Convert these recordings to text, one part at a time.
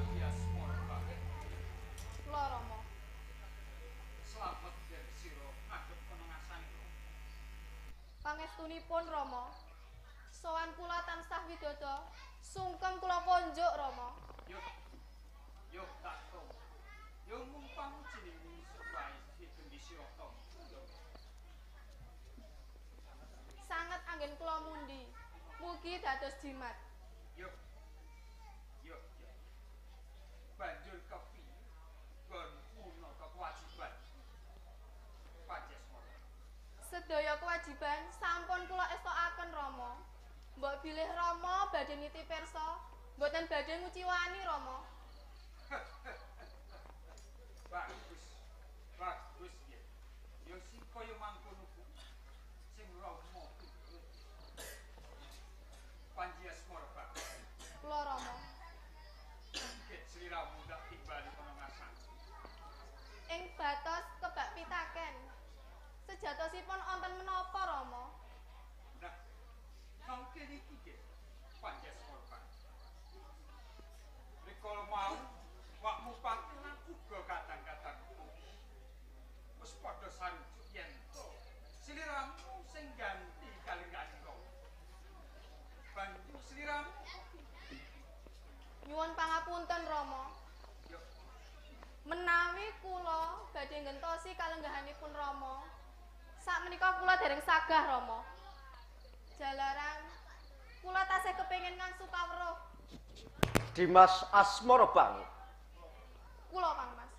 Panji Asmara Bangun. Kula Rama. Slamet yen sira ngadhep ana ngarsane Rama. Pangestunipun Rama. Sowan kula tansah widodo, sungkem kula konjuk Rama. Yo. Yo tak to. Yo mung pamujining wae iki sira to. Sanget anggen kula mundi. Mugi dados jimat. Yo. Yo, yo. Banjur kepiye nggonmu nata kewajiban? Panji Asmara. Sedaya kewajiban sampun kula estokaken Rama. Mbok bilih Rama badhe niti pirsa, mboten badhe nguciwani Rama. Bagus. Bagus ya. Ya sing kaya mangkono kuwi sing Rama piye. Panji Asmara Bangun. Kula Rama. Ket sliramu tak timbali ana ngarsane. Ing batos kebak pitaken. Sejatosipun wonten menapa Rama? Nah, nang kene iki ge Panji Asmara Bangun. Rikala mau wakmu pati lan uga kadang-kadangku wis padha sarujuk yen to sliramu sing ganti kalenggahan Rama. Banjur sliramu Nyuwun pangapunten Rama. Yo. Menawi kula badhe nggentosi kalenggahanipun Rama, sakmenika kula dereng sagah Rama. Jalaran kula tasih kepengin ngangsu kawruh. Dimas Asmara Bangun. Kula Kang Mas.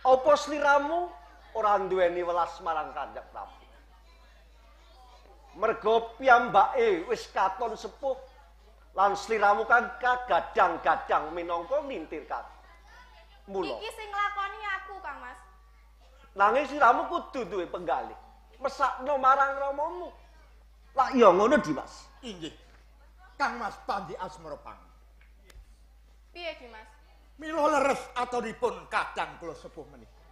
Apa sliramu ora duweni welas marang Kanjeng Prabu? Merga piyambake wis katon sepuh lan sliramu kang kagadang-gadang minangka nintir kabeh. Mula Iki sing nglakoni aku Kang Mas. Nanging sliramu kudu duwe penggalih. Mesakno marang ramamu. Lak ya ngono Dimas. Inggih. Kang Mas Panji Asmara Bangun. Piye Dimas? Mila leres aturipun kadang kula sepuh menika.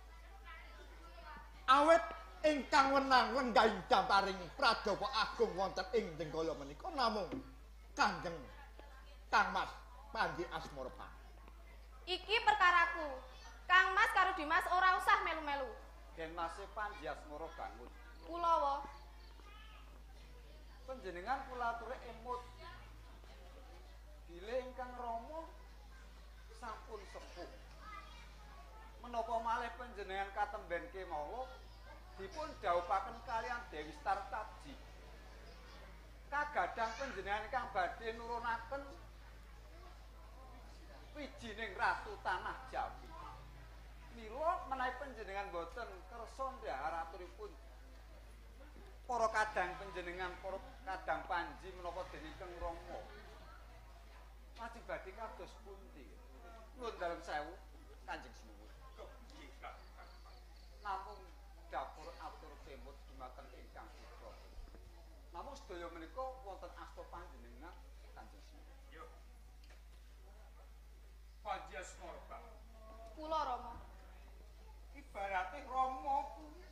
Awit ingkang wenang lenggahing damparing Prajawa Agung wonten ing Jenggala menika namung Kanjeng Kang Mas Panji Asmara Bangun. Iki perkaraku. Kang Mas karo Dimas ora usah melu-melu. Gen Mase Panji Asmara Bangun. Kula wa. Panjenengan kula ature emut. Bilih ingkang Rama sampun sepuh. Menapa malih panjenengan katemben kemawon dipun dhawuhaken kaliyan Dewi Startaji. Kagadang panjenengan ingkang badhe nurunaken wijining Ratu Tanah Jawi. Mila menawi panjenengan boten kersa ndhahar aturipun para kadang panjenengan, para kadang Panji menapa dene ingkang Rama. Lajeng badhe kados pundi? Nuwun dalem sewu Kanjeng Sinuwun. Kepiye Kang? Namung dapur atur pemut dumateng ingkang putra. Namung sedaya menika wonten asta panjenengan Kanjeng Sinuwun. Yo. Panji Asmara Bangun. Kula Rama. Ibarate Rama kuwi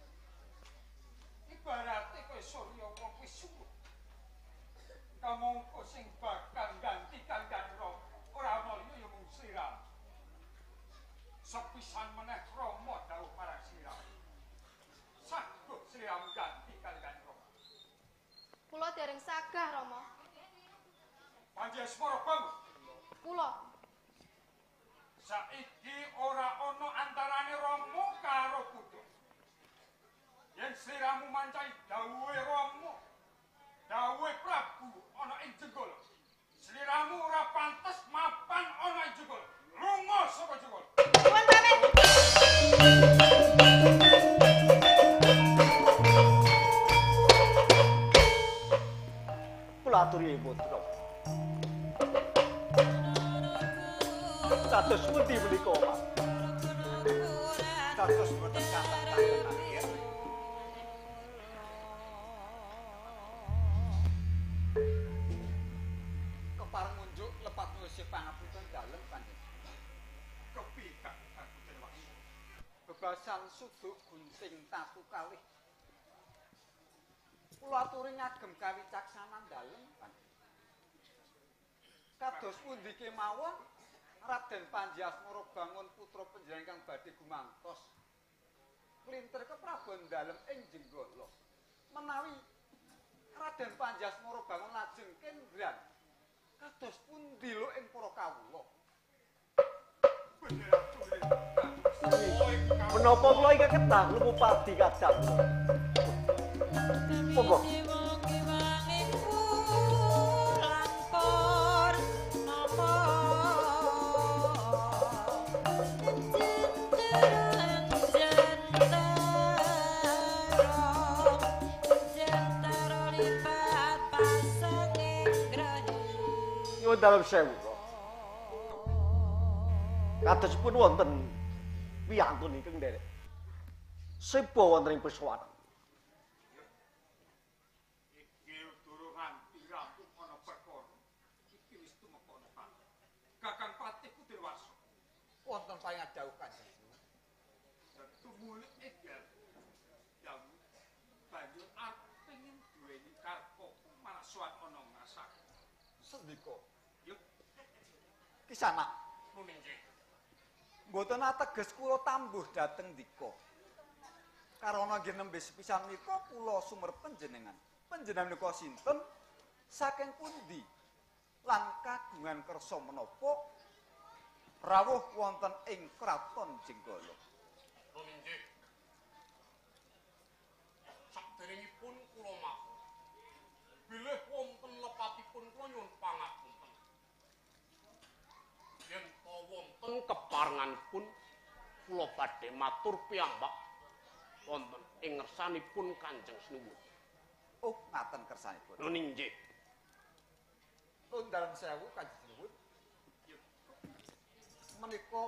ibarate kaya surya wong kuwi surup. Kamangka sing bakal ganti kanggan Rama ora ana liya ya mung sliramu. Sepisan meneh Rama dawuh marang sliramu. Saguh sliramu ganti kanggan Rama. Kula dereng sagah Rama. Panji Asmara Bangun. Kula. Saiki ora ana antarane Rama karo putra. Yen sliramu mancai dawuhe Rama, dawuhe Prabu ana ing Jenggala, sliramu ora pantes mapan ana ing Jenggala. Lunga saka Jenggala. Nuwun pamit. Kula aturi putra. Kados pundi menika, Pak? Kados boten kathah-kathah nggih. Kepareng ngunjuk lepat nyuwun pangapunten dalem panjenengan. Kepiye Kang Dewas? Bebasan suduk gunting tatu kalih. Kula aturi ngagem kawicaksanan dalem panjenengan. Kados pundi kemawon Raden Panji Asmara Bangun putra panjenengan ingkang badhe gumantos klinter keprabon dalem ing Jenggala. Menawi Raden Panji Asmara Bangun lajeng kendran kados pundi lho ing para kawula? Menapa kula ingkang kedah lumu padi kadang. Monggo. Nyuwun dalem sewu. Kadosipun wonten piyantun ingkang nderek seba wonten ing peswanan. Iki durung nganti rampung ana perkara. Iki wis tumeka ana kabar. Kakang Patih Kudirwarsa wonten pangadhawuh Kanjeng Sinuwun. Tumuli egel. Yang banjur arep pengin duweni karpa malah sowan ana ngasak. Sendika. Yuk. Kisanak. Nun inggih. Mboten ateges kula tambuh dhateng ndika. Karana nggih nembe sepisan nika kula sumerep panjenengan. Panjenengan nika sinten? Saking pundi? Lan kagungan kersa menapa rawuh wonten ing kraton Jenggala? Nun inggih. Saderengipun kula matur, bilih wonten lepatipun kula nyuwun pangapunten. Yen ta wonten keparenganipun kula badhe matur piyambak wonten ing ngersanipun Kanjeng Sinuwun. Oh, ngaten kersanipun. Nun inggih. Nun dalem sewu Kanjeng Sinuwun. Menika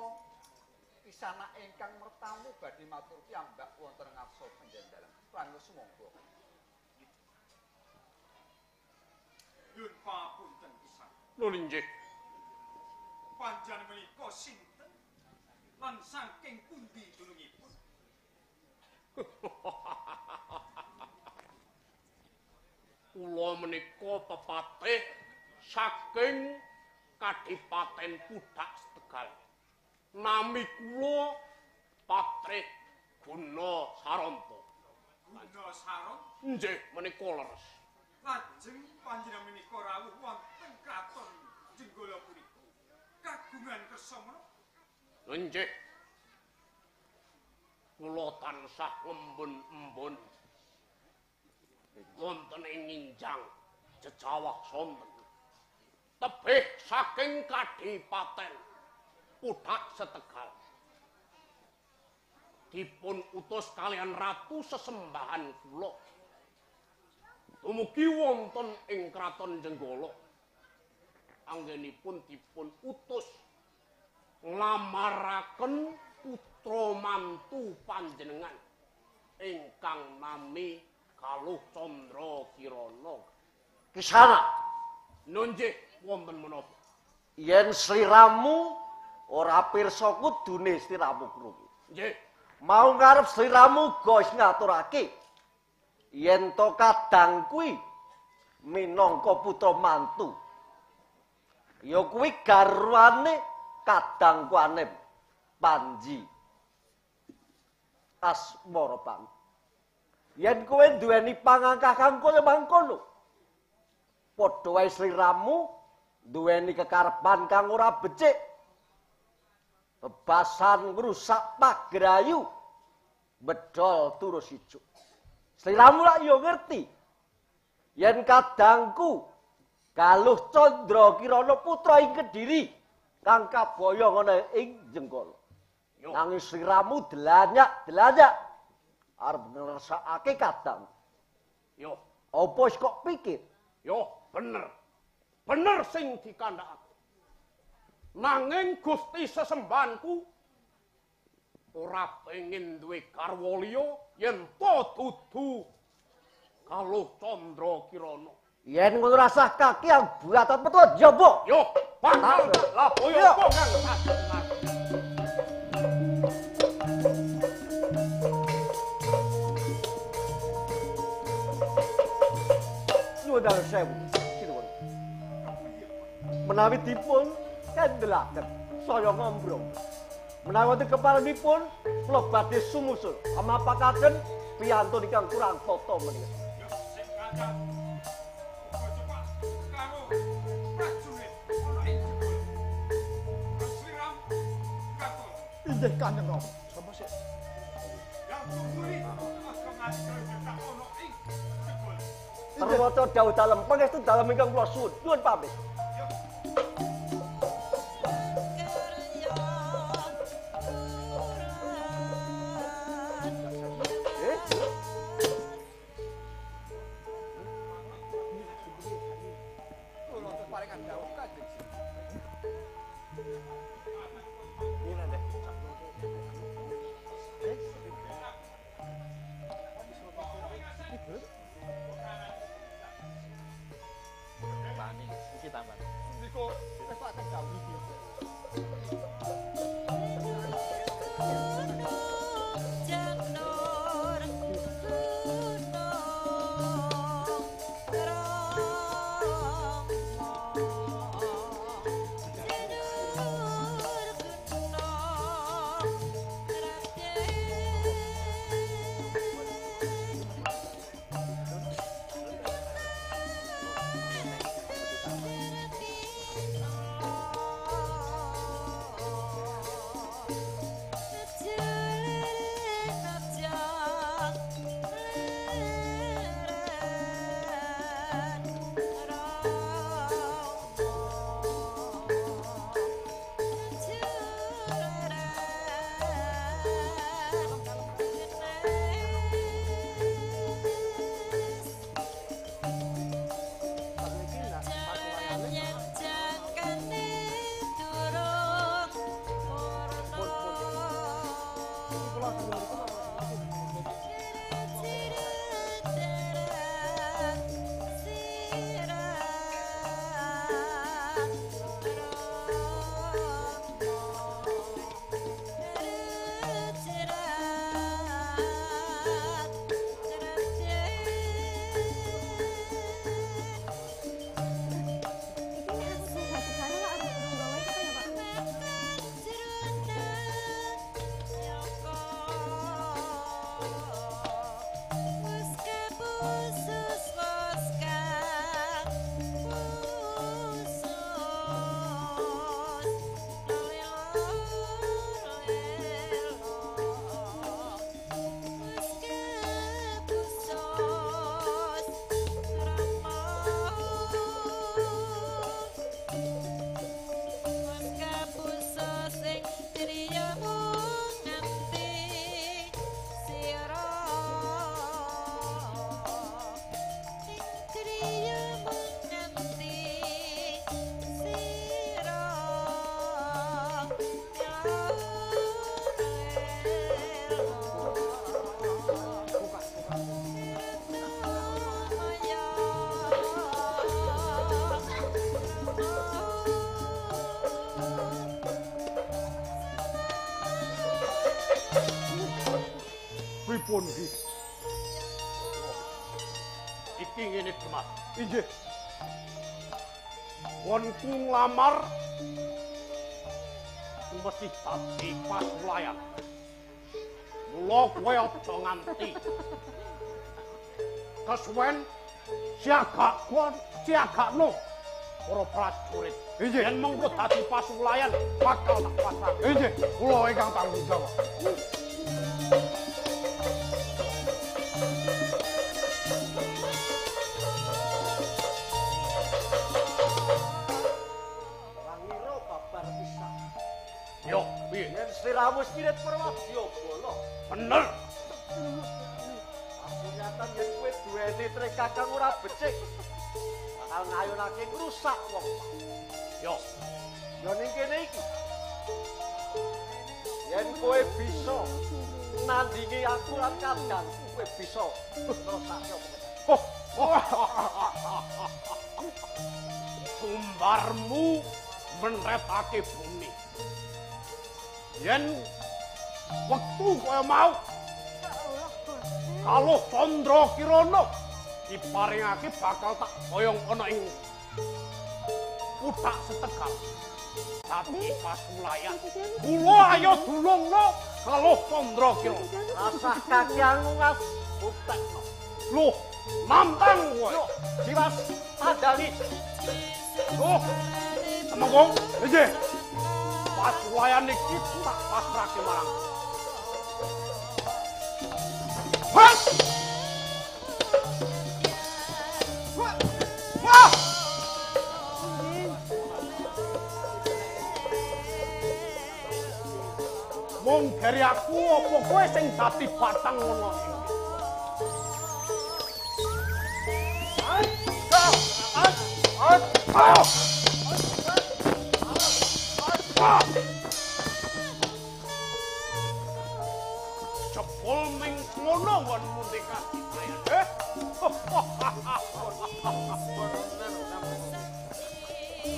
kisanak ingkang mertamu badhe matur piyambak wonten ngarsa panjenengan dalem. Prango sumangga. Nyuwun pangapunten pisan. Nun inggih. Panjenengan menika sinten lan saking pundi dunungipun? Kula menika pepatih saking Kadipaten Pudak Tegal. Nami kula Patrih Guna Saranta. Guna Saranta? Nggih, menika leres. Lajeng panjenengan menika rawuh wonten kraton Jenggala punika. Kagungan kersa menapa? Nggih. Kula tansah ngembun-embun wonten ing nginjang jejawah sonten. Tebih saking Kadipaten Pudak Setegal. Dipun utus kalian ratu sesembahan kula. Dumugi wonten ing kraton Jenggala. Anggenipun dipun utus nglamaraken putra mantu panjenengan ingkang nami Galuh Candra Kirana. Kisana. Nun nggih, wonten menapa? Yen sliramu ora pirsa kudune sliramu krungu. Nggih. Mau ngarep sliramu uga wis ngaturake yen to kadang kuwi minangka putra mantu. Ya kuwi garwane kadang kuanem Panji Asmara Bang. Yen kowe duweni pangangkah kang kaya mangkono, padha wae sliramu duweni kekarepan kang ora becik. Bebasan ngrusak pagrayu, bedol turus ijuk. Sliramu lak ya ngerti yen kadangku Galuh Candra Kirana putra ing Kediri kang kaboyong ana ing Jenggala. Nanging sliramu delanyak-delanyak arep ngrasakake kadang. Yo, apa wis kok pikir? Yo, bener. Bener sing dikandhakake. Nanging Gusti sesembahanku ora pengin duwe garwa liya yen to dudu Galuh Candra Kirana. Yen ngono rasah kaki yang buatan metu njaba. Yo, bakal laboyo kang sajengan. Nyuwun dalem sewu, sinuwun. Menawi dipun kendelaken. saya ngombrong. Menawi wonten keparenipun kula badhe sumusul amapakaken piyantun ingkang kurang tata menika. Ya sing kancam. Uga cepak karo prajurit ana ing Jenggala. Sliramu Kartolo. Inggih Kanjeng Rama. Sapa sik? Yang kumpuli aja nganti kaya ana ing Jenggala. Perwaca dawuh dalem pangestu dalem ingkang kula suwun. Nyuwun pamit. Ya. Eh? Kula keparingan dawuh Kanjeng Sinuwun. Niku wis tak dawuh iki. Iki nek aku sing basukane lak arep nggawa iki ya, Pak. Pripun iki? Iki ngene Dimas. Inggih. Wonku nglamar mesti dadi pasulayan. Mula kowe aja nganti kesuwen siagakno para prajurit. Inggih. Yen mengko dadi pasulayan bakal tak pasrah. Inggih, kula ingkang tanggung jawab. Langira babar pisan. Yo, piye? Yen sliramu wis mirit Prawadyabala. Bener. Kasunyatan yen kowe duweni treka kang ora becik, bakal ngayunake ngrusak wong. Yo, Ya ning kene iki. Yen kowe bisa nandingi aku lan kandangku, kowe bisa ngrusake apa. Sumbarmu menretake bumi. Yen wektu kaya mau kalau Candra Kirana diparingake bakal tak boyong ana ing puthak setegal. Dadi pasulayan. Kula ayo dulungno Galuh Candra kira. Rasah kakean ngas buktekno. Loh, nantang kowe. Yo, Dimas, tandani. Loh, Temenggung, nggih. Pasulayan iki tak pasrahke marang. Wah! Wah! Mung gari aku apa kowe sing dadi batang ngono iki? Jebul ming ngono nggonmu dikasih.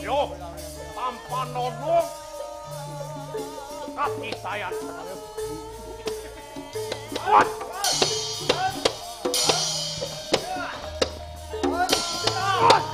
Yo, tampanono katisayan. What? What?